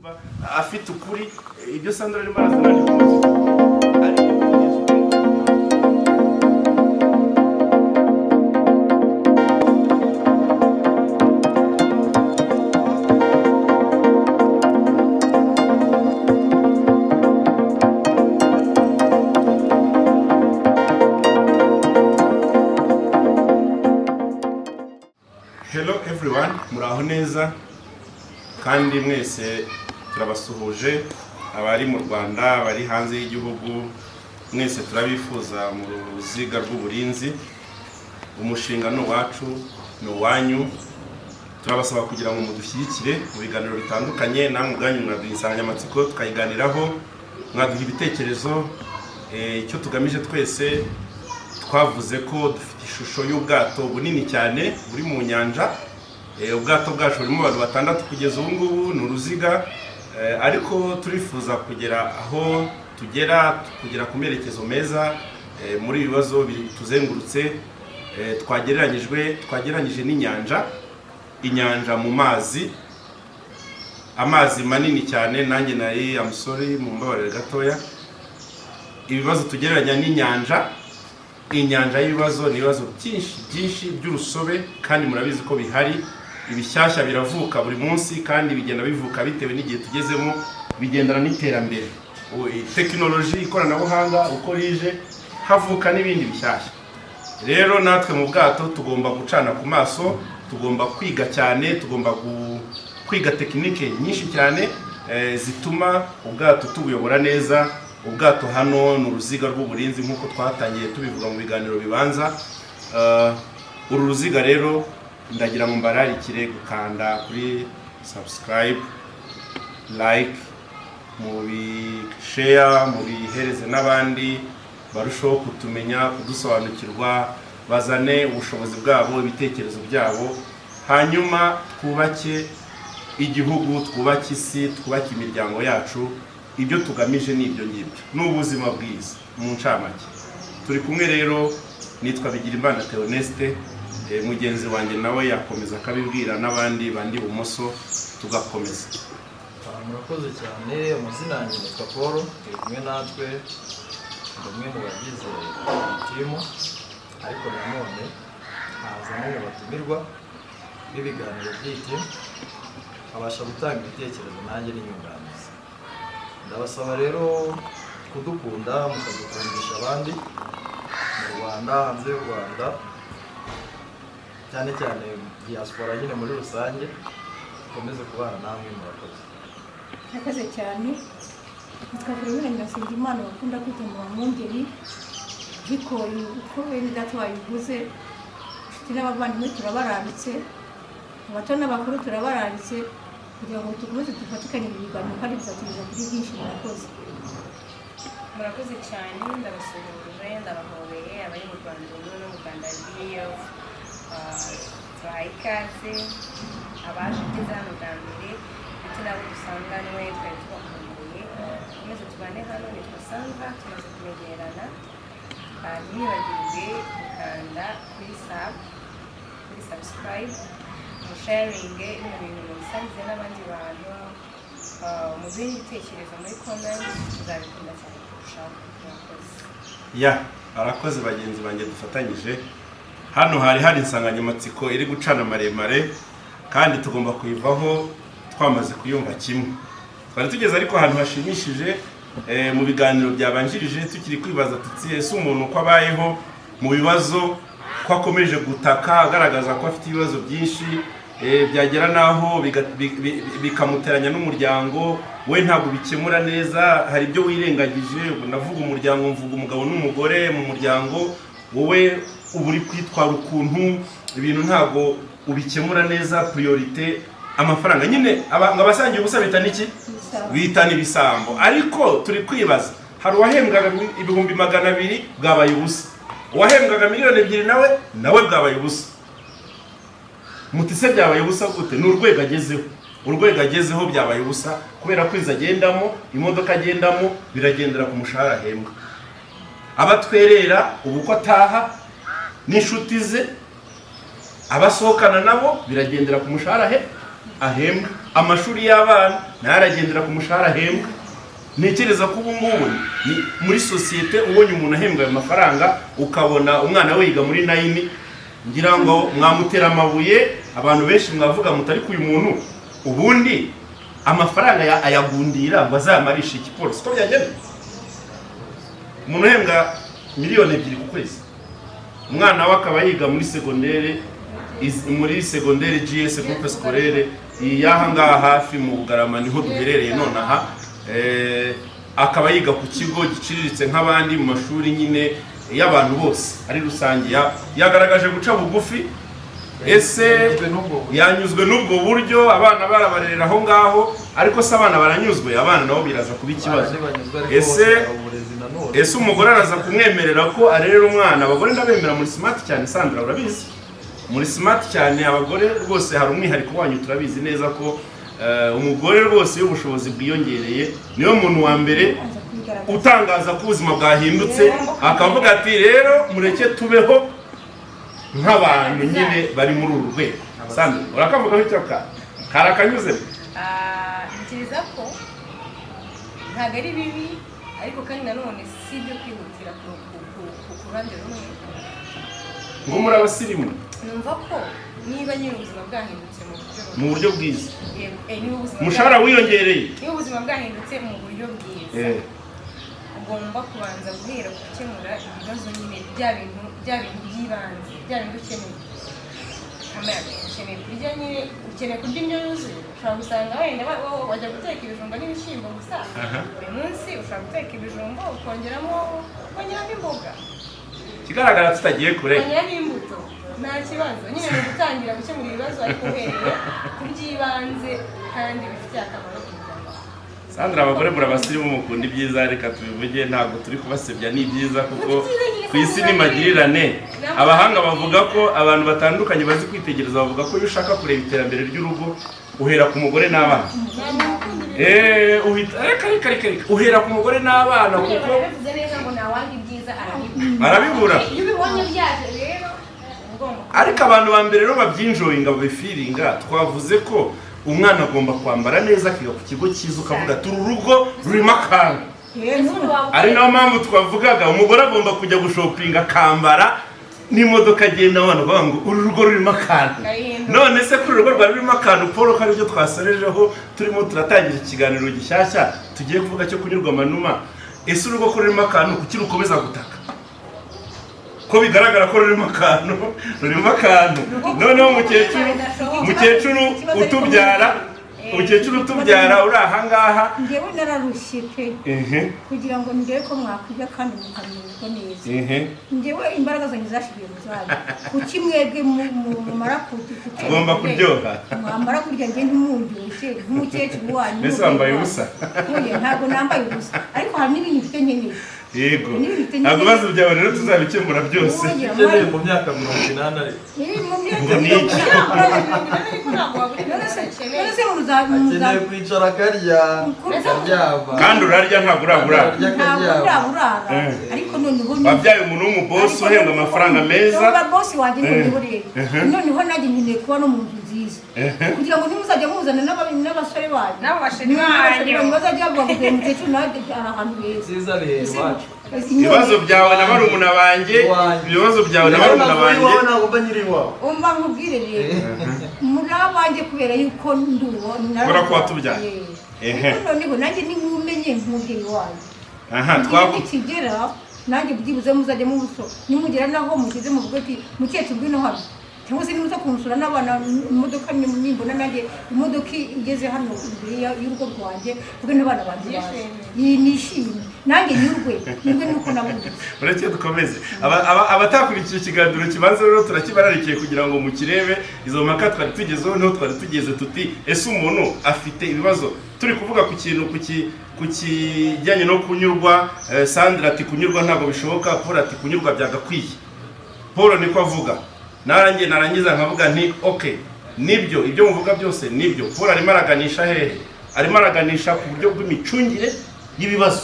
Afite ukuri, ibyo Sandra arimo arazana ni kuzi, ariko kugeza ubu. Hello everyone, muraho neza kandi mwese turabasuhuje, abari mu Rwanda, abari hanze y'igihugu, mwese turabifuza mu ruziga rw'uburinzi. Umushinga ni uwacu, ni uwanyu. Turabasaba kugira ngo mudushyigikire mu biganiro bitandukanye. Namwe ubwanyu mwaduha insanganyamatsiko tukayiganiraho, mwaduha ibitekerezo. Icyo tugamije twese, twavuze ko dufite ishusho y'ubwato bunini cyane buri mu nyanja. Ubwato bwacu burimo abantu batandatu kugeza ubu ngubu, ni uruziga. Ariko turifuza kugera aho tugera, kugera ku merekezo meza muri ibi bibazo bituzengurutse. Twagereranyije n'inyanja, inyanja mu mazi, amazi manini cyane. Nanjye nari amusori, mumbabarire gatoya. Ibibazo tugereranya n'inyanja, inyanja y'ibibazo, ni ibibazo byinshi byinshi by'urusobe, kandi murabizi ko bihari. Ibishyashya biravuka buri munsi, kandi bigenda bivuka bitewe n'igihe tugezemo, bigendana n'iterambere. Tekinoloji, ikoranabuhanga uko rije, havuka n'ibindi bishyashya. Rero natwe mu bwato tugomba gucana ku maso, tugomba kwiga cyane, tugomba kwiga tekinike nyinshi cyane zituma ubwato tubuyobora neza. Ubwato hano ni uruziga rw'uburinzi, nk'uko twatangiye tubivuga mu biganiro bibanza. Uru ruziga rero ndagira ngo mbararikire gukanda kuri subscribe, like, mubishare, mubihereze n'abandi barushaho kutumenya, kudusobanukirwa, bazane ubushobozi bwabo, ibitekerezo byabo, hanyuma twubake igihugu, twubake isi, twubake imiryango yacu. Ibyo tugamije ni ibyo ngibyo, ni ubuzima bwiza mu ncamake. Turi kumwe rero, nitwa Bigirimana Theoneste. Mugenzi wanjye nawe yakomeza akabibwira n'abandi bandi ibumoso, tugakomeza. Murakoze cyane. Amazina yanjye nitwa Paul, turi kumwe natwe, ndi umwe mu bagize iyi team, ariko nanone nkaza no mu batumirwa b'ibiganiro by'iyi team, nkabasha gutanga ibitekerezo nanjye n'inyunganizi. Ndabasaba rero kudukunda, mukadukundisha abandi mu Rwanda, hanze y'u Rwanda, cyane cyane diaspora nyine muri rusange. Dukomeze kubana namwe, murakoze. Murakoze cyane. Nitwa Philomene Nyirasengimana, bakunda kwita mu Mwungeri. Ariko uko bene data babivuze, inshuti n'abavandimwe turabarambitse, abato n'abakuru turabarambitse, kugira ngo dukomeze dufatikanye ibi biganiro kandi bizatugeza kuri byinshi. Murakoze. Murakoze cyane, ndabasuhuje, ndabahobeye, abari mu Rwanda ubu no mu Rwanda RDF, tubahaye ikaze, abaje ugeze hano bwa mbere ndetse n'abo dusanganwe twari tubakumbuye. Dukomeze tubane hano. Nitwa Sandra, tumaze kumenyerana. Ntimwibagirwe gukanda kuri sub, kuri subscribe, musharinge bino bintu, mubisangize n'abandi bantu. Muduhe ibitekerezo muri comment, tuzabikunda cyane kurushaho. Murakoze. Ya, arakoze bagenzi banjye dufatanyije. Hano hari hari insanganyamatsiko iri gucana maremare, kandi tugomba kuyivaho twamaze kuyumva kimwe. Twari tugeze ariko ahantu hashimishije mu biganiro byabanjirije, tukiri kwibaza tuti: ese umuntu uko abayeho mu bibazo, ko akomeje gutaka agaragaza ko afite ibibazo byinshi, byagera n'aho bikamuteranya n'umuryango we, ntabwo bikemura neza, hari ibyo wirengagije. Ubwo ndavuga umuryango, mvuga umugabo n'umugore mu muryango. Wowe uba uri kwitwara ukuntu, ibintu ntabwo ubikemura neza, priorité amafaranga nyine. Ngo abasangiye ubusa bita n'iki? Bitana ibisambo. Ariko turi kwibaza, hari uwahembwaga 200,000, bwabaye ubusa. Uwahembwaga miliyoni 2 nawe bwabaye ubusa. Muti se byabaye ubusa gute? Ni urwego agezeho, urwego agezeho byabaye ubusa, kubera ko inzu agendamo, imodoka agendamo, biragendera ku mushahara ahembwa. Abatwerera ubu ko ataha n'inshuti ze, abasohokana nabo, biragendera ku mushahara ahembwa. Amashuri y'abana nayo aragendera ku mushahara ahembwa. Ntekereza ko ubu ngubu ni muri sosiyete, ubonye umuntu ahembwa ayo mafaranga, ukabona umwana we yiga muri nine, ngira ngo mwamutera amabuye. Abantu benshi mwavuga mutari uyu muntu ubundi amafaranga ayagundira ngo azayamarishe iki? Paul, siko byagenda? Umuntu uhembwa 2 miliyoni ku kwezi, umwana we akaba yiga muri segondere, muri segondere GS, groupe scolaire y'aha ngaha hafi mu Bugarama, niho duherereye nonaha, akaba yiga ku kigo giciriritse nk'abandi, mu mashuri nyine y'abantu bose ari rusange. Yagaragaje guca bugufi. Ese Yanyuzwe n'ubwo buryo. Yanyuzwe n'ubwo buryo, abana barabarerera aho ngaho, ariko se abana baranyuzwe? Abana nabo biraza kuba ikibazo. Abana ntibanyuzwe, ariko Ese bose hari uburezi nanone. Ese umugore araza kumwemerera ko arerera umwana? Abagore ndabemera, muri smart cyane. Sandra, urabizi, muri smart cyane. Abagore rwose hari umwihariko wanyu, turabizi neza ko umugore rwose iyo ubushobozi bwiyongereye niwe muntu wa mbere aza kubigaragaza. Utangaza ko ubuzima bwahindutse, akavuga ati: "Rero mureke tubeho nk'abantu nyine bari muri uru rwego." Sandra, urakavugaho icyo ka karakanyuze? Ah, ntekereza ko ntabwo ari bibi, ariko kandi nanone si ibyo kwihutira ku ruhande rumwe. Ngo muri abasirimu. Numva ko niba nyine ubuzima bwahindutse mu buryo Mu buryo bwiza. Yego, niba ubuzima Umushahara wiyongereye. Niba ubuzima bwahindutse mu buryo bwiza, ugomba kubanza guhera ku gukemura ibibazo nyine, bya bintu by'ibanze, bya bintu ukeneye. Kamera, ukeneye kurya nyine, ukeneye kurya indyo yuzuye. Ushobora gusanga wenda wajya guteka ibijumba n'ibishyimbo gusa. Uyu munsi ushobora guteka ibijumba ukongeramo imboga. Ikigaragara tutagiye kure. Ukongeramo imbuto, nta kibazo nyine. Ni ugutangira gukemura ibibazo ariko uhereye ku by'ibanze kandi bifitiye akamaro ku muryango wawe. Sandra, abagore muri abasirimu, mukunda ibyiza, reka tubivuge, ntabwo turi kubasebya, ni byiza kuko ku isi ni magirirane. Abahanga bavuga ko abantu batandukanye bazi kwitegereza bavuga ko iyo ushaka kureba iterambere ry'urugo uhera ku mugore n'abana. Nta muntu ukunda ibintu Uhita reka reka reka reka, uhera ku mugore n'abana kuko barabivuze neza ngo ntawanga ibyiza arabibura. Arabibura. Iyo ubibonye byaje rero uba ugomba Ariko abantu ba mbere rero babyinjoyinga, babifeelinga, twavuze ko umwana agomba kwambara neza, akiga ku kigo cyiza, ukavuga ati uru rugo rurimo akantu. Ari nayo mpamvu twavugaga umugore agomba kujya gushoppinga, akambara n'imodoka agenda, abantu bavuga ngo uru rugo rurimo akantu. Gahinda. None se kuri uru rugo rwari rurimo akantu, Paul, ko aribyo twasorejeho turimo turatangira ikiganiro gishyashya tugiye kuvuga cyo kunyurwa amanuma, ese urugo ko rurimo akantu, kuki rukomeza gutaka, ko bigaragara ko rurimo akantu, rurimo akantu? Noneho mukecuru utubyara uri ahangaha. Njyewe nararushye pe kugira ngo ndebe ko mwakwiga kandi mukamererwa neza. Njyewe imbaraga zanjye zashibiye mu zanyu. Kuki mwebwe mumara Tugomba kuryoha. Mwamara kurya njye ntimundyoshye nk'umukecuru wanyu? Mbese wambaye ubusa? Oya, ntabwo nambaye ubusa, ariko hari n'ibintu mfite nkeneye. Yego, ntabwo ibibazo byawe rero tuzabikemura byose. Ukeneye mu myaka 80 ariko. Mu myaka Ngo ni iki? Ariko ntabwo wabura ibintu ukeneye. None se muza Akeneye kwicara akarya, akaryama. Kandi urarya, ntabwo urabura. Ararya, Ntabwo akaryama. ndaburara. Ariko noneho Wabyaye umuntu w'umuboss uhembwa amafaranga meza. Umva boss wanjye, noneho rero noneho nanjye nkeneye kuba no mu nzu nziza kugira ngo ntimuzajya muzana n'abasore banyu. N'abo basheri N'abasore banyu. banyu bazajya bavuga ngo uyu mukecuru nawe ari ahantu heza. Nziza bihera iwacu. Ibibazo byawe na barumuna banjye. Iwanjye. Ibibazo byawe na barumuna banjye. Iwawe, ntabwo mba nyiri iwawe. Umva nkubwire rero, muri abanjye kubera yuko ndi uwo. Kubera ko watubyaye. Ariko noneho nanjye nimumenye nk'umubyeyi wanyu, Aha igihe twaku nikigera nanjye byibuze muzajya mubuso, nimugera naho mugeze muvuge ati: "Mukecuru, ngwino hano," cyangwa se nimuza kunsura n'abana, imodoka nimbona nanjye imodoka igeze hano imbere y'urugo rwanjye, mvuge n'abana banjye baje. Iyi nishimye nanjye, nyurwe nyurwe nuko nabuze. Ureke dukomeze. Abatakurikiye ikiganiro kibanza rero turakibararikiye kugira ngo mukirebe. Izo mpaka twari tugezeho, niho twari tugeze tuti: ese umuntu afite ibibazo? Turi kuvuga ku kintu ku kijyanye no kunyurwa. Sandra ati kunyurwa ntabwo bishoboka, Paul ati kunyurwa byagakwiye. Paul niko avuga, narangiye narangiza nkavuga nti ok, nibyo, ibyo muvuga byose nibyo. Paul arimo araganisha hehe? Arimo araganisha ku buryo bw'imicungire y'ibibazo.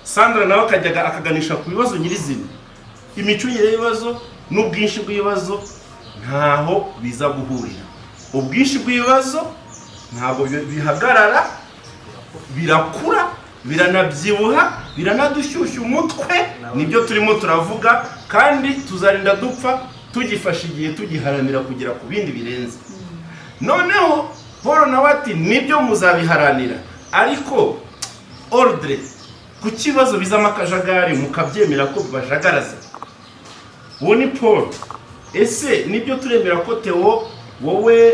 Sandra nawe akajyaga akaganisha ku bibazo nyirizina. Imicungire y'ibibazo n'ubwinshi bw'ibibazo ntaho biza guhurira. Ubwinshi bw'ibibazo Ntabwo bihagarara, birakura, biranabyibuha, biranadushyushya umutwe. Nibyo turimo turavuga, kandi tuzarinda dupfa tugifashe igihe tugiharanira kugera ku bindi birenze. Noneho Paul nawe ati: "Nibyo, muzabiharanira, ariko ordre ku kibazo bizamo akajagari mukabyemera ko bibajagaraza." Uwo ni Paul. Ese nibyo turemera ko Theo, wowe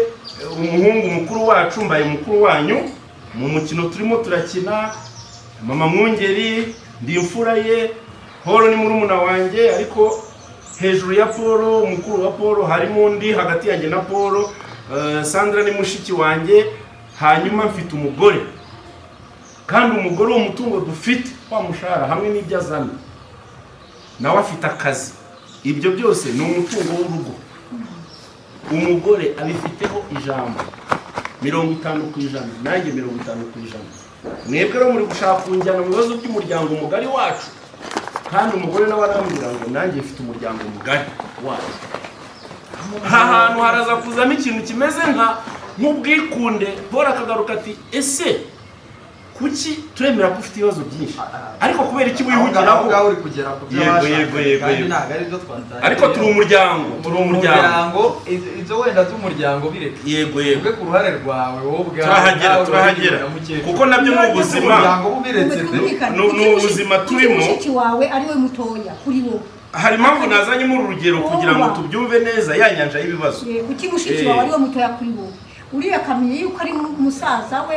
umuhungu mukuru wacu, mbaye mukuru wanyu mu mukino turimo turakina, mama Mwungeri ndi imfura ye, Paul ni murumuna wanjye, ariko hejuru ya Paul, mukuru wa Paul, harimo undi hagati yanjye na Paul, Sandra ni mushiki wanjye, hanyuma mfite umugore, kandi umugore, uwo mutungo dufite, wa mushahara hamwe n'ibyo azana, nawe afite akazi, ibyo byose ni umutungo w'urugo. Umugore abifiteho ijambo 50%, nanjye 50%. Mwebwe rero muri gushaka kunjyana mu bibazo by'umuryango mugari wacu, kandi umugore nawe arambwira ngo nanjye mfite umuryango mugari wacu. Aha hantu haraza kuzamo ikintu kimeze nk'ubwikunde. Paul akagaruka ati: "Ese kuki turemera ko ufite ibibazo byinshi, ariko kubera iki Aho wihugiraho?" ngaho uri kugera ku byo Yego, bashakanye, yego, yego, kandi yego. ntabwo ari byo twatangiye. Ariko turi umuryango, turi umuryango. Umuryango, ibyo wenda by'umuryango bireke. Yego yego Uve ku ruhare rwawe wowe ubwawe, Turahagera, nawe turahagera, na mukecuru. kuko nabyo ni ubuzima. Umuryango ubiretse pe. Twumvikane. Ni ubuzima Kuki turimo. mushiki wawe ari we mutoya kuri wowe? Hari impamvu nazanyemo uru rugero kugira ngo tubyumve neza ya nyanja y'ibibazo. Kuki mushiki wawe ari we mutoya kuri wowe, uriya akamenya yuko ari musaza we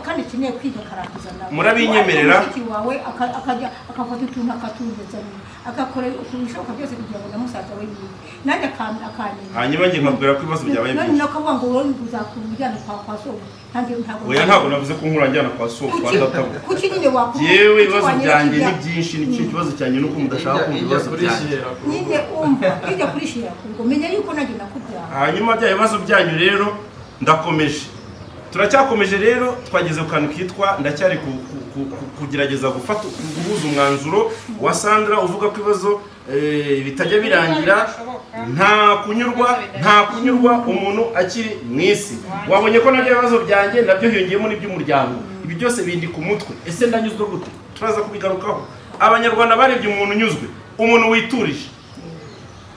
kandi akeneye kwiga akarangiza nawe? Murabinyemerera? Ariko mushiki wawe akajya akafata utuntu akatungezanya, agakora ibishoboka byose kugira ngo na musaza we yige, nanjye akamenya. Hanyuma njye nkabwira ko ibibazo byabaye None byinshi. nakavuga ngo wowe uzakura ujyana kwa so, nanjye ntabwo. Oya, ntabwo navuze ko nkura njyana kwa so, kwa Kuki data. kuki nyine wakura? Yewe, Kuki ibibazo wanyereka byanjye ni byinshi. Nicyo kibazo cyanjye nuko mudashaka kumva Ijya ibibazo byanjye. kurishira ku rugo. Nyine umva, ijya kurishira ku rugo, menya yuko nanjye nakubyara. Hanyuma bya bibazo byanyu rero, ndakomeje, turacyakomeje rero, twageze ku kantu kitwa ndacyari kugerageza gufata guhuza umwanzuro wa Sandra uvuga ko ibibazo bitajya birangira, nta kunyurwa, nta kunyurwa umuntu akiri mu isi. Wabonye ko nabyo ibibazo byanjye nabyo hiyongeyemo n'iby'umuryango, ibi byose bindi ku mutwe. Ese ndanyuzwe gute? Turaza kubigarukaho. Abanyarwanda barebye umuntu unyuzwe, umuntu witurije.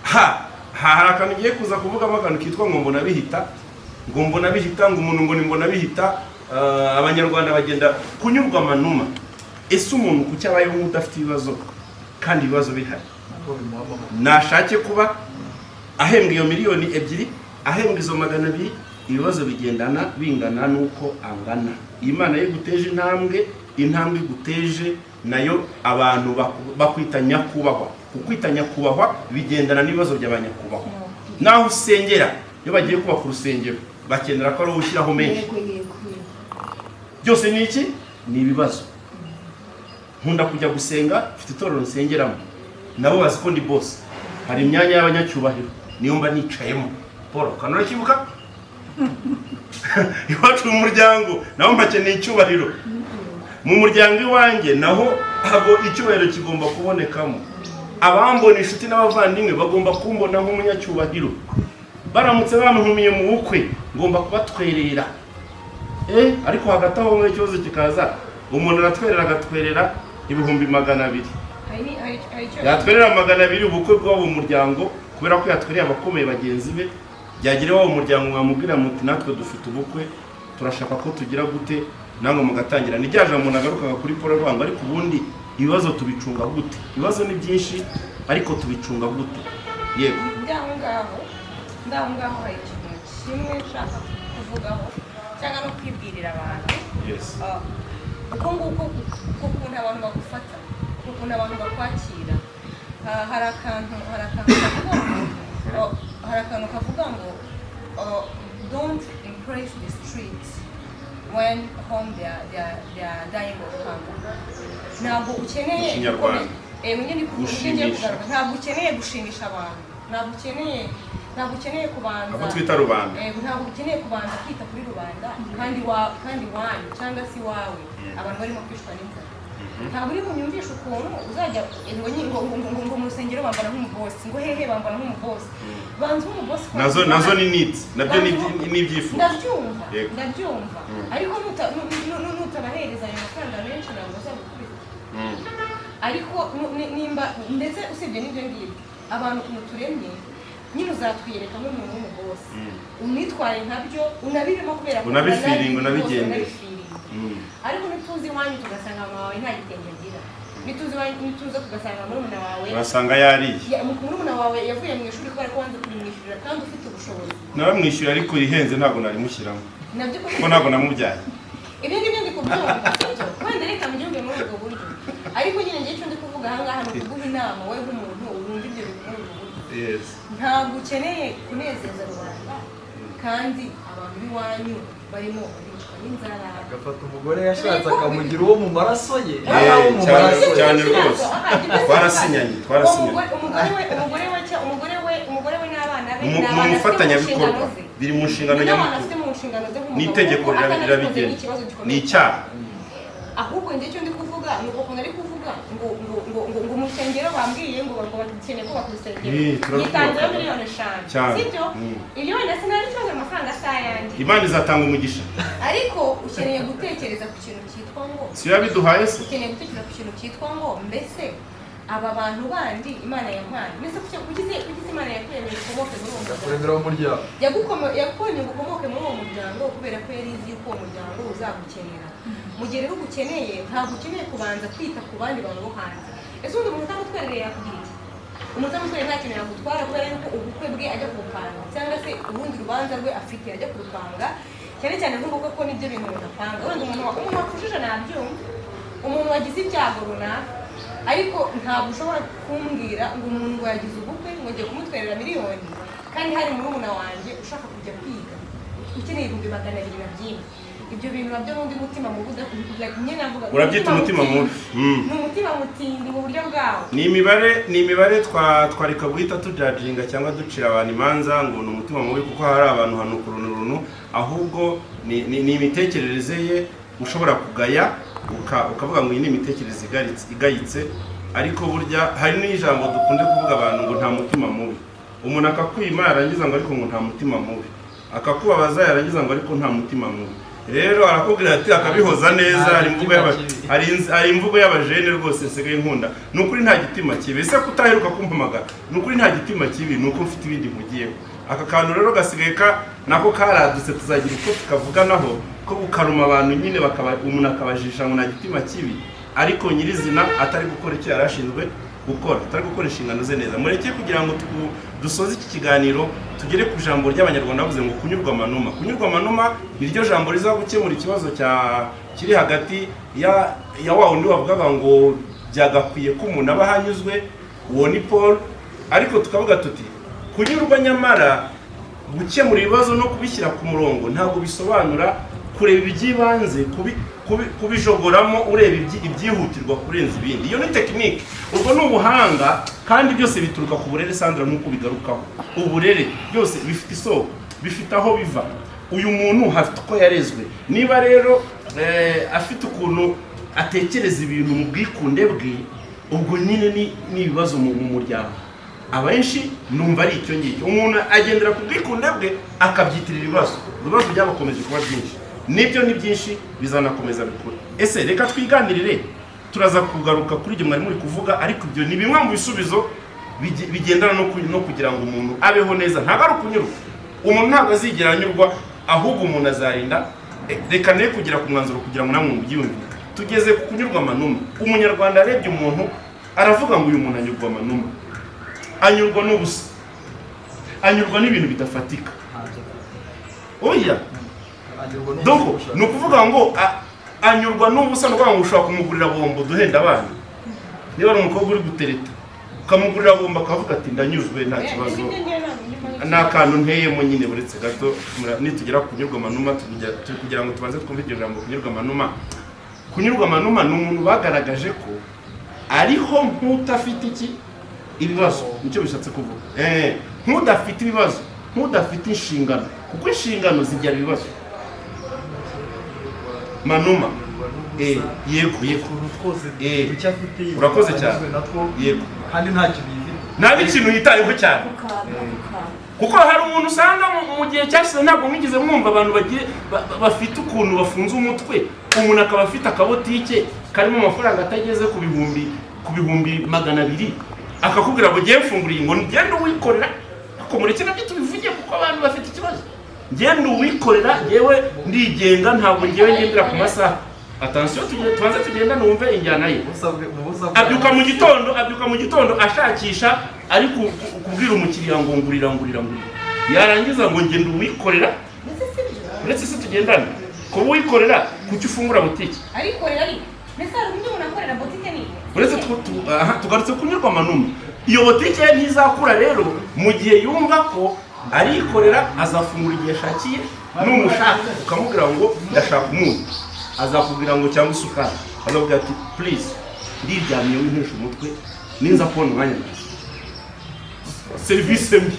Ha ha, hari akantu ngiye kuza kuvugamo, akantu kitwa ngo mbona bihita, ngo mbona bihita, ngo umuntu ngo ni mbona bihita. Abanyarwanda bagenda kunyurwa amanuma. Ese umuntu kuki abayeho nk'udafite ibibazo kandi ibibazo bihari? Ntabwo bimuha amahoro. Nashake kuba ahembwa iyo 2 miliyoni, ahembwa izo 200, ibibazo bigendana bingana n'uko angana. Imana iyo iguteje intambwe, intambwe iguteje nayo abantu bakwita nyakubahwa. Kukwita nyakubahwa bigendana n'ibibazo by'abanyakubahwa. Naho usengera, iyo bagiye kubaka urusengero bakenera ko ari wowe ushyiraho menshi. Yego yego yego Byose ni iki? Ni ibibazo. Nkunda kujya gusenga, mfite itorero nsengeramo, nabo bazi ko ndi boss. Hari imyanya y'abanyacyubahiro niyo mba nicayemo. Paul kanura kibuka iwacu mu muryango naho mpakeneye icyubahiro. Mu muryango iwanjye naho ntabwo icyubahiro kigomba kubonekamo. Abambona, inshuti n'abavandimwe, bagomba kumbona nk'umunyacyubahiro. Baramutse bantumiye mu bukwe ngomba kubatwerera. Ariko hagati aho ngaho ikibazo kikaza, umuntu aratwerera, agatwerera 200,000. Hari icyo Yatwerera 200 ubukwe bw'abo muryango, kubera ko yatwereye abakomeye bagenzi be, byagira iwabo muryango mwamubwira muti: "Natwe dufite ubukwe, turashaka ko tugira gute?" Namwe mugatangira. Ni rya jambo umuntu agarukaga kuri Paul Rwango. Ariko ubundi ibibazo tubicunga gute? Ibibazo ni byinshi, ariko tubicunga gute? Yego. Ndaho ngaho hari ikintu kimwe nshaka kuvugaho cyangwa no kwibwirira abantu. Uko nguko uko ukuntu abantu bagufata, ukuntu abantu bakwakira. Hari akantu kavuga ngo oh, hari akantu kavuga ngo oh, "Don't impress the streets when home they are dying of hunger." Ntabwo ukeneye Mu Kinyarwanda. Nyine ndi kuvuga, ngiye Gushimisha. kugaruka. Ntabwo ukeneye gushimisha abantu, ntabwo ukeneye kubanza Abo twita rubanda. Ntabwo ukeneye kubanza kwita kuri rubanda kandi wa kandi wanyu cyangwa se iwawe abantu barimo kwicwa n'inzara. Ntabwo uri bunyumvishe ukuntu uzajya ngo ngo mu rusengero bambara nk'umubosi, ngo hehe bambara nk'umubosi. Banza umubosi. Nazo ni needs, nabyo ni ibyifuzo. Ndabyumva. Yego. Ndabyumva, ariko nutabahereza ayo mafaranga menshi ntabwo bazagukubita. Ariko nimba ndetse usibye n'ibyo ngibyo, abantu ukuntu turemye nyine, uzatwiyereka nk'umuntu w'umubosi, umwitware nkabyo, unabirimo kubera ko Unabifiringa, unabigendera. Unabifiringa. Ariko nituzi iwanyu tugasanga mama wawe nta gitenge agira, nituzi iwanyu, nituza tugasanga murumuna wawe Urasanga yariye. Murumuna wawe yavuye mu ishuri kubera ko wanze kurimwishyurira kandi ufite ubushobozi. Naramwishyuye, ariko irihenze ntabwo narimushyiramo, Nabyo kuko ntabwo namubyaye. Ibyo ngibyo ndi kubyumva, sibyo? Wenda reka mbyumve muri ubwo buryo, ariko nyine ngiye icyo ndi kuvuga aha ngaha ni ukuguha inama wowe nk'umuntu wumva ibyo bintu muri ubwo buryo. Ntabwo ukeneye kunezeza rubanda kandi abantu b'iwanyu barimo bicwa n'inzara. Agafata umugore yashatse akamugira uwo mu maraso ye. Eh, Uwo mu cyane, maraso ye. cyane rwose. Twarasinyanye, twarasinyanye. Umugore we n'abana be Mu ni mu abantu afite mu mufatanyabikorwa nshingano ze. Biri mu nshingano Ni n'abantu nyamukuru. afite mu nshingano ze nk'umugabo, N'itegeko kuko atanabikoze rirabigena. ni ikibazo gikomeye. Ni icyaha. Ahubwo njye icyo ndi kuvuga ni uko ukuntu ari kuvuga ngo mu rusengero bambwiye ngo bakeneye kubaka urusengero, Eh, turarwubaka. yitanzeho miliyoni 5. Cyane. Sibyo? Ibyo wenda sinari ikibazo, amafaranga si ayanjye. Imana izatanga umugisha. Ariko ukeneye gutekereza ku kintu cyitwa ngo Si yo yabiduhaye se? Ukeneye gutekereza ku kintu cyitwa ngo mbese aba bantu bandi Imana yampaye, mbese kuki se Imana yakuremeye ukomoke muri uwo muryango? Kuremera umuryango. Yakuremye ngo ukomoke muri uwo muryango kubera ko yari izi yuko uwo muryango uzagukenera. Mu gihe rero ugukeneye, ntabwo ukeneye kubanza kwita ku bandi bantu bo hanze. Ese ubundi umuntu utamutwerereye yakugira iki? Umuntu utamutwerereye nta kintu yagutwara, kubera yuko ubukwe bwe ajya kubupanga, cyangwa se urundi rubanza rwe afite ajya kurupanga, cyane cyane nk'ubukwe, ko nibyo bintu umuntu apanga. Wenda umuntu wapfushije nabyumva, umuntu wagize ibyago runaka, ariko ntabwo ushobora kumbwira ngo umuntu ngo yagize ubukwe ngo ngiye kumutwerera miliyoni kandi hari murumuna wanjye ushaka kujya kwiga ukeneye 200,000 na byinshi. Ibyo bintu nabyo n'undi mutima mubi like nyine navuga. Urabyita umutima mubi. Ni umutima mutindi mu buryo bwawo. Ni imibare twareka guhita tujajinga cyangwa ducira abantu imanza ngo ni umutima mubi kuko hari abantu hanuka uruntu, ahubwo ni imitekerereze ye ushobora kugaya, ukavuga ngo iyi ni imitekerereze igayitse. Ariko burya hari n'ijambo dukunze kuvuga abantu ngo nta mutima mubi. Umuntu akakwima, yarangiza ngo ariko ngo nta mutima mubi, akakubabaza, yarangiza ngo ariko nta mutima mubi. Rero arakubwira ati akabihoza neza. Nta Hari imvugo gitima kibi. Hari imvugo y'abajene rwose nsigaye nkunda: "Ni ukuri nta gitima kibi, ese ko utaheruka kumpamagara?" "Ni ukuri nta gitima kibi, ni uko mfite ibindi mpugiyeho." Aka kantu rero gasigaye ka nako karadutse, tuzagira uko tukavuganaho ko gukaruma abantu nyine, bakaba umuntu akabajisha ngo nta gitima kibi, ariko nyirizina atari gukora icyo yari ashinzwe gukora, atari gukora inshingano ze neza. Mureke kugira ngo dusoze iki kiganiro tugere ku ijambo ry'Abanyarwanda bavuze ngo kunyurwa amanuma. Kunyurwa amanuma niryo jambo riza gukemura ikibazo cya kiri hagati ya wa wundi wavugaga ngo byagakwiye ko umuntu aba ahanyuzwe, uwo ni Paul. Ariko tukavuga tuti kunyurwa, nyamara gukemura ibibazo no kubishyira ku murongo ntabwo bisobanura kureba iby'ibanze kubijogoramo ureba ibyihutirwa kurenza ibindi. Iyo ni tekinike, ubwo ni ubuhanga, kandi byose bituruka ku burere. Sandra, nk'uko bigarukaho uburere, byose bifite isoko, bifite aho biva. Uyu muntu hafite uko yarezwe. Niba rero afite ukuntu atekereza ibintu mu bwikunde bwe, ubwo nyine ni ibibazo mu muryango. Abenshi numva ari icyo ngicyo, umuntu agendera ku bwikunde bwe akabyitirira ibibazo. Ibibazo byabakomeje kuba byinshi, nibyo ni byinshi, bizanakomeza bikura. Ese reka twiganirire, turaza kugaruka kuri ibyo mwari muri kuvuga, ariko ibyo ni bimwe mu bisubizo bigendana no kugira ngo umuntu abeho neza. Ntabwo ari ukunyurwa, umuntu ntabwo azigera anyurwa, ahubwo umuntu azarinda reka ne kugera ku mwanzuro kugira ngo namwe mubyiyumvire. Tugeze ku kunyurwa amanuma. Umunyarwanda arebye umuntu aravuga ngo uyu muntu anyurwa amanuma, anyurwa n'ubusa, anyurwa n'ibintu bidafatika. Ntacyo afite. Oya. Anyurwa n'ubusa. Donc Gushaka. ni ukuvuga ngo anyurwa n'ubusa, ni ukuvuga ngo ushobora kumugurira bombo duhenda abana, niba ari umukobwa uri gutereta ukamugurira bombo akavuga ati ndanyuzwe, nta kibazo, ni akantu nteyemo nyine. Buretse gato, nitugera ku kunyurwa amanuma turi kugira ngo tubanze twumve iryo jambo kunyurwa amanuma. Kunyurwa amanuma ni umuntu bagaragaje ko ariho nk'utafite iki ibibazo, nicyo bishatse kuvuga, nk'udafite ibibazo, nk'udafite inshingano, kuko inshingano zibyara ibibazo. Manuma. Anyurwa. n'ubusa. Yego, yego. Utuntu twose duke afite, Urakoze cyane. anyuzwe natwo, Yego. kandi nta kintu yifite. Nta n'ikintu yitayeho cyane. Ako kantu, ako kantu. Kuko hari umuntu usanga mu gihe cyashize, ntabwo mwigeze mwumva abantu bagiye bafite ukuntu bafunze umutwe, umuntu akaba afite akabotike karimo amafaranga atageze ku bihumbi 200, akakubwira ngo ngiye mfunguriye, ngo ngende uwikorera. Ariko mureke nabyo tubivuge, kuko abantu bafite ikibazo. Ngende uwikorera, ngewe ndigenga, ntabwo ngewe ngendera ku masaha. Attention, tubanze tugenda numve injyana ye. Ubusabwe mu busabwe. Abyuka mu gitondo ashakisha, ari kubwira umukiriya ngo ngurira, ngurira, ngurira, yarangiza ngo ngenda uwikorera. Ndetse si byo? Uretse se tugendana, kuba uwikorera, kuki ufungura butike? Arikorera, ariko mbese hari uburyo umuntu akorera botike ni Uretse aha, tugarutse kunyurwa amanuma, iyo botike ye ntizakura rero mu gihe yumva ko arikorera, azafungura igihe ashakiye. Numushaka ukamubwira ngo ndashaka umunyu, azakubwira ngo cyangwa isukari, azakubwira ati please, ndiryamiye, wintesha umutwe, ninza kubona umwanya ndaza. Serivisi mbi,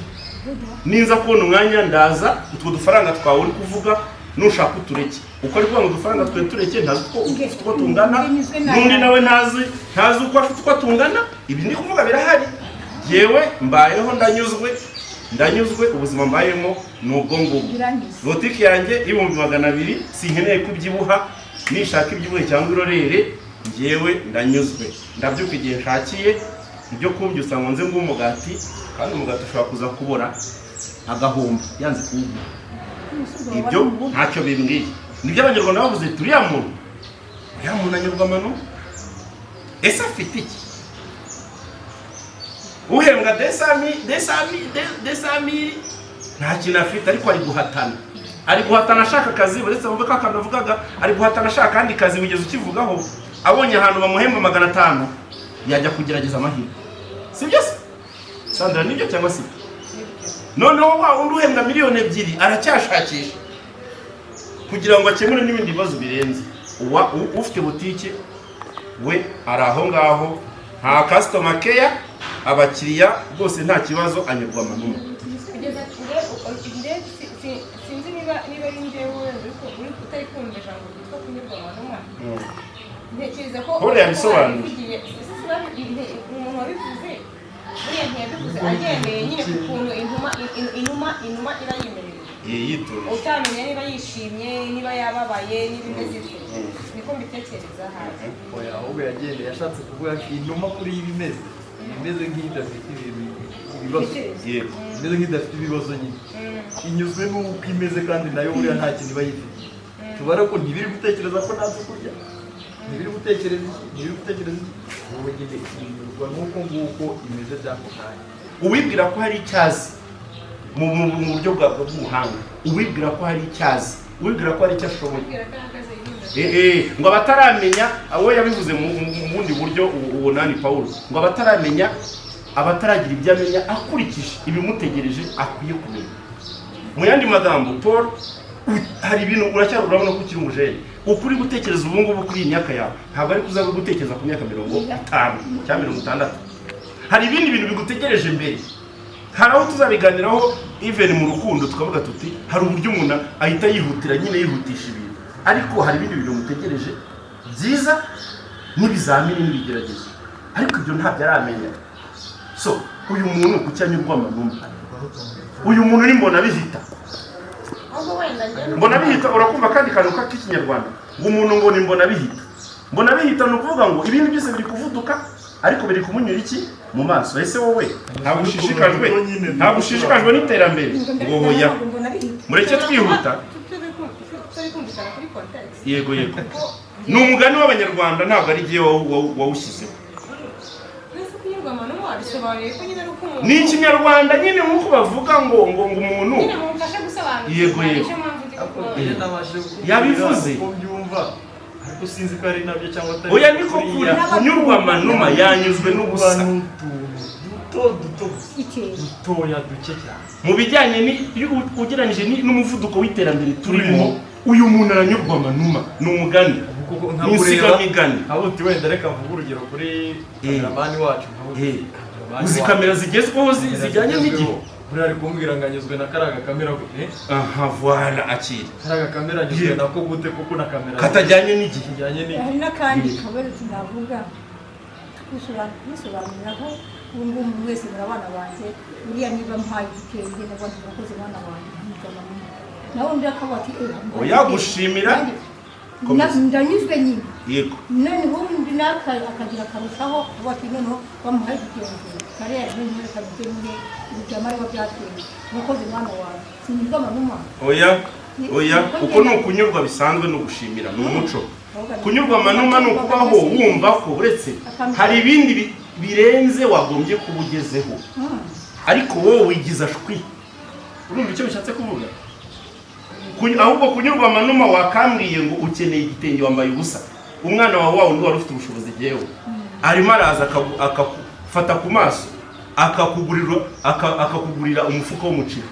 ninza kubona umwanya ndaza, utwo dufaranga twawe uri kuvuga nushaka utureke. Uko ari kuvuga ngo udufaranga twe tureke, ntazi uko ufite uko tungana, n'undi nawe ntazi uko afite uko tungana. Ibi ndi kuvuga birahari. Yewe mbayeho, ndanyuzwe, ndanyuzwe, ubuzima mbayemo ni ubwo ngubwo. Biranyuze. Botike yanjye y'200,000, sinkeneye kubyibuha, nishaka ibyibuhe cyangwa irorere. Njyewe ndanyuzwe, ndabyuka igihe nshakiye, ibyo kumbyutsa ngo nze nguhe umugati, kandi umugati ushobora kuza kubora agahomba yanze kuwugura. Ibyo ntacyo bimbwiye. Nibyo Abanyarwanda bavuze, turiya muntu, uriya muntu anyurwa amano. Ese afite iki? Uhembwa 200, 200, 200,000, nta kintu afite, ariko ari guhatana, ari guhatana ashaka akazi. Uretse wumve ko akantu avugaga, ari guhatana ashaka akandi kazi, wigeze ukivugaho. Abonye ahantu bamuhemba 500, yajya kugerageza amahirwe. Sibyo se, Sandra? Nibyo cyangwa sibyo? Noneho wa wundi uhembwa 2 miliyoni aracyashakisha kugira ngo akemure n'ibindi bibazo birenze. Ufite butike we ari aho ngaho, nta customer care, abakiriya rwose nta kibazo, anyurwa amanuma. Kugeza nge sinzi niba ari njyewe wenda utari kumva ijambo ryitwa kunyurwa amanuma. Ntekereza ko Paul yabisobanuye. Umuntu wabivuze buriya ntiyabivuze agendeye nyine ku kuntu inuma inuma iba yimerewe, Yiturije, utamenya niba yishimye, niba yababaye, niba imeze ite. Niko mbitekereza hanze. Oya, ahubwo yagendeye, yashatse kuvuga ko inuma kuri iba imeze nk'idafite ibintu, ibibazo, imeze nk'idafite ibibazo nyine, inyuzwe n'uko imeze, kandi nayo buriya nta kintu iba yifitiye. Tubare ko ntibiri gutekereza ko ntazi kurya, ntibiri gutekereza iki, ntibiri gutekereza iki, wowe nyine inyurwa n'uko nguko imeze by'ako kanya. Uwibwira ko hari icyo azi mu buryo bw'ubuhanga, uwibwira ko hari icyo azi, uwibwira ko hari icyo ashoboye, Kubwira ko ahagaze yirinda. Ngo abataramenya, we yabivuze mu bundi buryo, uwo nani Paul, ngo abataramenya, abataragira ibyo amenya akurikije ibimutegereje akwiye kumenya. Mu yandi magambo, Paul, hari ibintu uracyari, urabona ko ukiri umujene. Ukuri gutekereza ubu ngubu kuri iyi myaka yawe ntabwo ari kuza gutekereza ku myaka 50 cyangwa 60. Hari ibindi bintu bigutegereje mbere. Hari aho tuzabiganiraho, even mu rukundo, tukavuga tuti hari uburyo umuntu ahita yihutira nyine, yihutisha ibintu, ariko hari ibindi bintu mutegereje byiza n'ibizamini n'ibigeragezo, ariko ibyo ntabyo aramenya. So uyu muntu kuki anyurwa amanuma? Uyu muntu ni mbona bihita. Ahubwo wenda njye Mbona bihita. Urakumva kandi kantu k'ikinyarwanda ngo umuntu ngo ni mbona bihita. Mbona bihita ni ukuvuga ngo ibintu byose biri kuvuduka, ariko biri kumunyura iki mu maso. Ese wowe ntabwo ushishikajwe n'iterambere? Ngo hoya. Mbona bihita. Mureke twihuta. Turi kumvikana kuri context. Yego, ni umugani w'Abanyarwanda, ntabwo ari igihe wawushyizeho. Mbese kunyurwa amanuma bisobanuye ko nyine ari uko umuntu Ni ikinyarwanda nyine, nk'uko bavuga ngo umuntu nyine mumfashe gusobanukirwa. Yego. Nicyo mpamvu ndi Ariko gukora. njye nabashije kukubwira Yabivuze. uko mbyumva, ariko sinzi ko ari nabyo cyangwa atari. Oya, niko kuri. Buriya Kunyurwa amanuma, yanyuzwe n'ubusa. n'utuntu duto duto gusa, Ikeye. dutoya, duke cyane. Mu bijyanye iyo ugereranyije n'umuvuduko w'iterambere turimo, uyu muntu aranyurwa amanuma. Ni umugani, Kuko ni nkakureba insigamigani. Nkabuti wenda reka mvuge urugero kuri cameraman wacu, nkabuti Eh. cameraman Uzi wacu. kamera zigezweho Kamera zijyanye n'igihe. zigezweho. Buriya ari kumbwira ngo anyuzwe na kariya gakamera gute? Aha, voilà, akira. Kariya gakamera anyuzwe nako gute, kuko na kamera katajyanye n'igihe. Kijyanye n'igihe. Hari n'akandi kabazo tunavuga kubisobanuriraho. Ubu ngubu umuntu wese muri abana banjye, buriya niba mpaye igitenge n'abandi bakozi, bana banjye nkigana, nawe undi akavuga ati "Eh, Oya, gushimira. Komeza. Ndanyuzwe nyine." Noneho undi nawe akagira akarushaho kuvuga ati noneho bamuhaye igitenge kariya, noneho reka bijye muri ibijama ariho byateye umukozi, mwana wawe sinyurwa amanuma. Oya, oya, kuko ni ukunyurwa bisanzwe no gushimira ni umuco. Kunyurwa amanuma ni ukubaho wumva ko uretse hari ibindi birenze wagombye kuba ugezeho, ariko wowe wigiza shwi. Urumva icyo bishatse kuvuga? Ahubwo kunyurwa amanuma, wakambwiye ngo ukeneye igitenge wambaye ubusa, umwana wawe wa wundi wari ufite ubushobozi, jyewe arimo araza akakufata ku maso, akakugurira umufuka w'umuceri,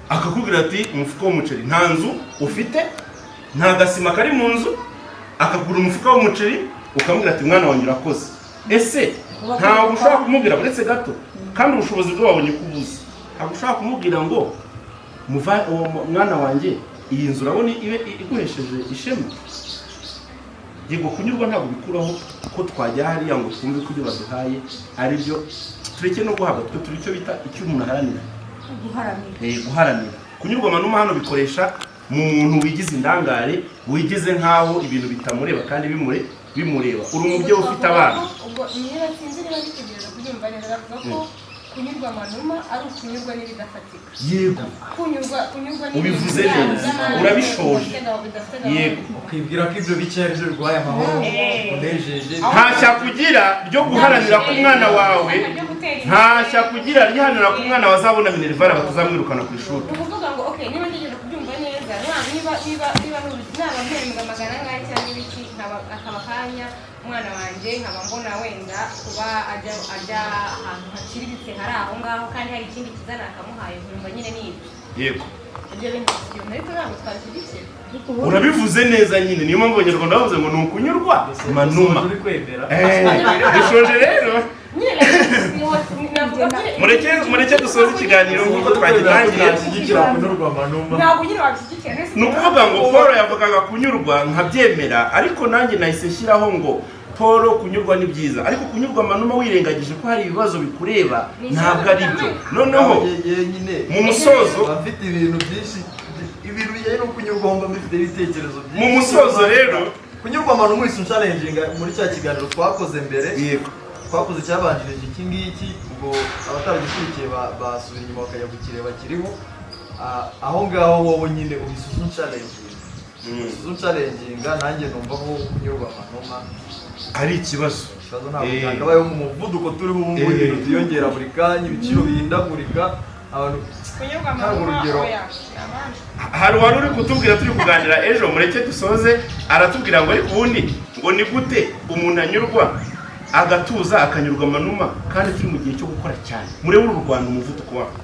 akakubwira ati umufuka w'umuceri, nta nzu ufite, nta gasima kari mu nzu, akagura umufuka w'umuceri, ukamubwira ati mwana wanjye urakoze. Ese ntabwo ushobora kumubwira, uretse gato, kandi ubushobozi bwe wabonye ko ubuze, ntabwo ushobora kumubwira ngo uwo mwana wanjye, iyi nzu urabona ibe iguhesheje ishema? Yego, kunyurwa ntabwo bikuraho ko twajya hariya ngo twumve ko ibyo baduhaye ari byo. Tureke no guhabwa, twe turi icyo bita icyo umuntu aharanira. Guharanira. Guharanira. Kunyurwa amanuma hano bikoresha mu muntu wigize indangare, wigize nk'aho ibintu bitamureba kandi bimureba. Uri umubyeyi ufite abana. Ubwo niba sinzi niba bitegereza kubyumva neza, bavuga ko kunyurwa amanuma ari ukunyurwa n'ibidafatika. Kunyurwa n'ibintu Ubivuze byabo neza. by'amande, Urabishoje. bidafite gahunda. Ukibwira ko ibyo bike ari byo biguhaye amahoro, unejeje. Nta shyaka ugira ryo guharanira ko umwana wawe, Ryo gutera imbere. nta shyaka ugira riharanira ko umwana wawe azabona minerval, batazamwirukana ku ishuri. Ni ukuvuga ngo okay, niba ngejeje kubyumva neza, niba naba mpembwa magana angahe cyangwa ibiki, nkaba akaba akanya umwana wanjye nkaba mbona wenda kuba ajya ahantu haciriritse hari aho ngaho, kandi hari ikindi kiza nakamuhaye, nkumva nyine ni ibyo. Ibyo bintu ibintu, ariko ntabwo twabishyigikira. Ariko ubundi Urabivuze neza nyine, niyo mpamvu Abanyarwanda bavuze ngo ni ukunyurwa manuma. Uri kwemera. Dushoje rero. Nyine navuga ko Mureke dusoze ikiganiro nk'uko twagitangiye. Nashyigikira kunyurwa amanuma. Ntabwo nyine wabishyigikira. Ni ukuvuga ngo Paul yavugaga kunyurwa nkabyemera, ariko nanjye nahise nshyiraho ngo Paul, kunyurwa ni byiza, ariko kunyurwa amanuma wirengagije ko hari ibibazo bikureba ntabwo ari byo. Noneho nyine mu musozo, mba mfite ibintu byinshi, ibintu bijyanye no kunyurwa mba mbifite ibitekerezo byinshi. Mu musozo rero, kunyurwa amanuma uhise unchallenginga muri cya kiganiro twakoze mbere, twakoze cyabanjirije iki ngiki. Ubwo abataragikurikiye basubira inyuma bakajya kukireba, kiriho. Aho ngaho wowe nyine uhise unchallenginga, uhise unchallenginga, nanjye numva ko kunyurwa amanuma ari ikibazo. Ikibazo ntabwo cyakabayeho mu muvuduko turiho ubu ngubu, ibintu byiyongera buri kanya, ibiciro bihindagurika, abantu Kunyurwa Ntabwo amanuma urugero. oya, abandi. Hari uwari uri kutubwira turi kuganira ejo, mureke dusoze, aratubwira ngo ariko ubundi ngo ni gute umuntu anyurwa agatuza akanyurwa amanuma kandi turi mu gihe cyo gukora cyane? Murebe uru Rwanda, umuvuduko wabo,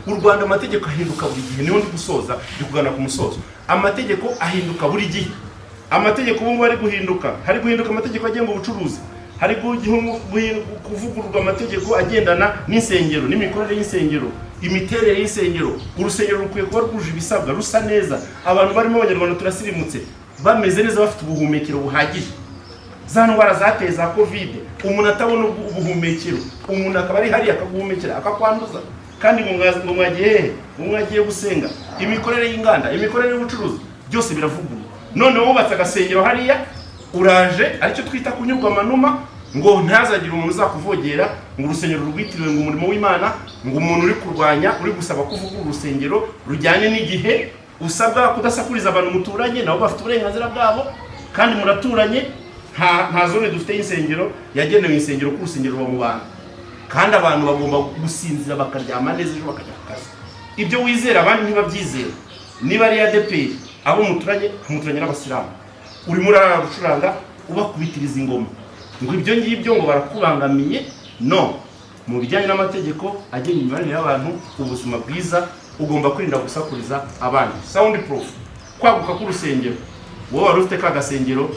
u Rwanda amategeko ahinduka buri gihe. Niho ndi gusoza, ndi kugana ku musozo. Amategeko ahinduka buri gihe. Amategeko ubu ngubu ari guhinduka, hari guhinduka amategeko agenga ubucuruzi, hari kuvugururwa amategeko agendana n'insengero n'imikorere y'insengero, imiterere y'insengero. Urusengero rukwiye kuba rwuje ibisabwa, rusa neza, abantu barimo, Abanyarwanda turasirimutse, bameze neza, bafite ubuhumekero buhagije. Za ndwara zateye za COVID, umuntu atabona ubuhumekero, umuntu akaba ari hariya akaguhumekera akakwanduza, kandi ngo mwagiye hehe? Ngo mwagiye gusenga. Imikorere y'inganda, imikorere y'ubucuruzi, byose biravugururwa. None wubatse agasengero hariya, uraje, aricyo twita kunyurwa amanuma, ngo ntazagire umuntu uzakuvogera, ngo urusengero rwitiriwe ngo umurimo w'Imana, ngo umuntu uri kurwanya, uri gusaba kuvugurura urusengero rujyanye n'igihe, usabwa kudasakuriza abantu muturanye, nabo bafite uburenganzira bwabo kandi muraturanye. Nta zone dufite y'insengero yagenewe insengero, ko urusengero ruba mu bantu, kandi abantu bagomba gusinzira bakaryama neza, ejo bakajya ku kazi. Ibyo wizera abandi ntibabyizera. Niba ari ADEPR, abo muturanye, muturanye n'Abasilamu, urimo urarara gucuranga ubakubitiriza ingoma, ngo ibyo ngibyo ngo barakubangamiye. No mu bijyanye n'amategeko agenga imibanire y'abantu, ubuzima bwiza, ugomba kwirinda gusakuriza abandi, sound proof. Kwaguka k'urusengero, wowe wari ufite ka gasengero.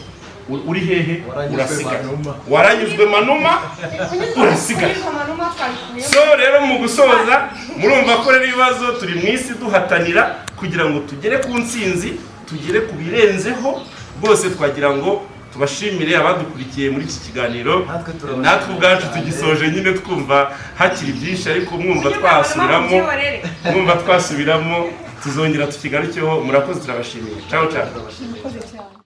Uri hehe? Waranyuzwe Urasigaye. Manuma. Waranyuzwe Manuma, urasigaye. Kunyurwa Manuma twabikuyemo. So rero mu gusoza, murumva ko rero ibibazo turi mu isi duhatanira kugira ngo tugere ku ntsinzi, tugere ku birenzeho rwose. Twagira ngo tubashimire abadukurikiye muri iki kiganiro. Natwe turabashimira Natwe ubwacu cyane. tugisoje nyine twumva hakiri byinshi, ariko mwumva Kunyurwa Manuma twasubiramo, mubyihorere. mwumva twasubiramo, tuzongera tukigarukeho. Murakoze, turabashimiye. Ciao ciao. Turabashimiye. Murakoze cyane.